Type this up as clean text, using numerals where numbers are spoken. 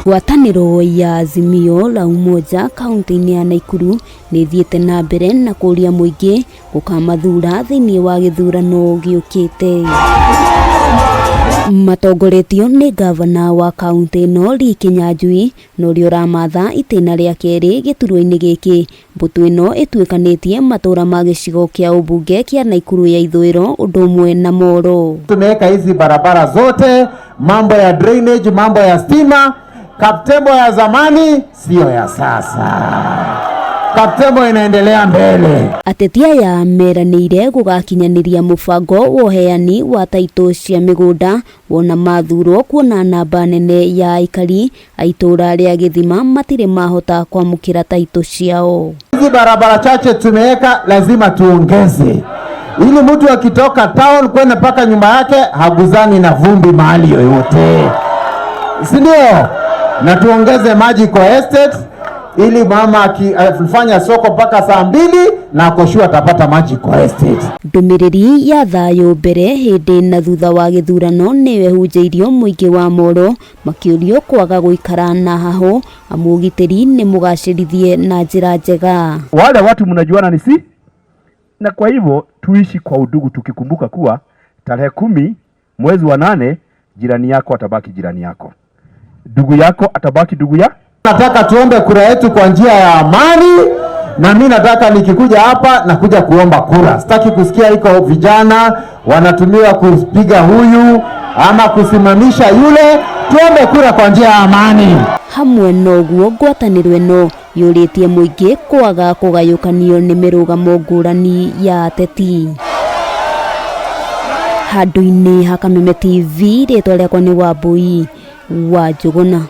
Ngwatanĩro ya Azimio la Umoja kaunti-inĩ ya Naikuru nĩ ĩthiĩte na mbere na kũria mũingĩ gũkamathuura thĩinĩ wa gĩthurano gĩũkĩte. Matongoretio nĩ ngavana wa kaunti ĩno Lee Kinyanjui na ũrĩa ũramatha itĩna rĩa kerĩ gĩturwa-inĩ gĩkĩ. Mbũtũ ĩno ĩtuĩkanĩtie matũra ma gĩcigo kĩa ũmbunge kĩa Naikuru ya ithũĩro ũndũ ũmwe na Moro. Tumeweka hizi barabara zote, mambo ya drainage, mambo ya stima. Kaptembwo ya zamani siyo ya sasa. Kaptembwo inaendelea mbele. Ateti aya meranĩire gũgakinyanĩria mũbango wa ũheani wa taitũ cia mĩgũnda wona mathurwo kuona namba nene ya aikari a itũra rĩa Gĩthima matirĩ mahota kwamũkĩra taitũ ciao. Hizi barabara chache tumeweka, lazima tuongeze ili mtu akitoka town kwenda mpaka nyumba yake haguzani na vumbi mahali yoyote, si ndio? Na tuongeze maji kwa estate ili mama akifanya soko mpaka saa 2 na ako sure atapata maji kwa estate. Ndũmĩrĩri ya thayũ mbere hĩndĩ na thutha wa gĩthurano nĩyo ĩhunjĩirio mũingĩ wa Moro makĩũrio kwaga gũikara na hahũ amu ũgitĩri nĩ mũgacĩrithie na njĩra njega. Wale watu mnajuana ni si, na kwa hivyo tuishi kwa udugu, tukikumbuka kuwa tarehe 10 mwezi wa 8 jirani yako atabaki jirani yako, ndugu yako atabaki ndugu ya. Nataka tuombe kura yetu kwa njia ya amani, na mi nataka nikikuja hapa nakuja kuomba kura. Sitaki kusikia iko vijana wanatumiwa kupiga huyu ama kusimamisha yule. Tuombe kura kwa njia ya amani. Hamwe noguo ngwatanĩro ĩno yũrĩtie mũingĩ kwaga kũgayũkanio nĩ mĩrũgamo ngũrani ya ateti. Handũ-inĩ ha Kameme TV, rĩtwa rĩakwa nĩ Wambui wa Njũgũna.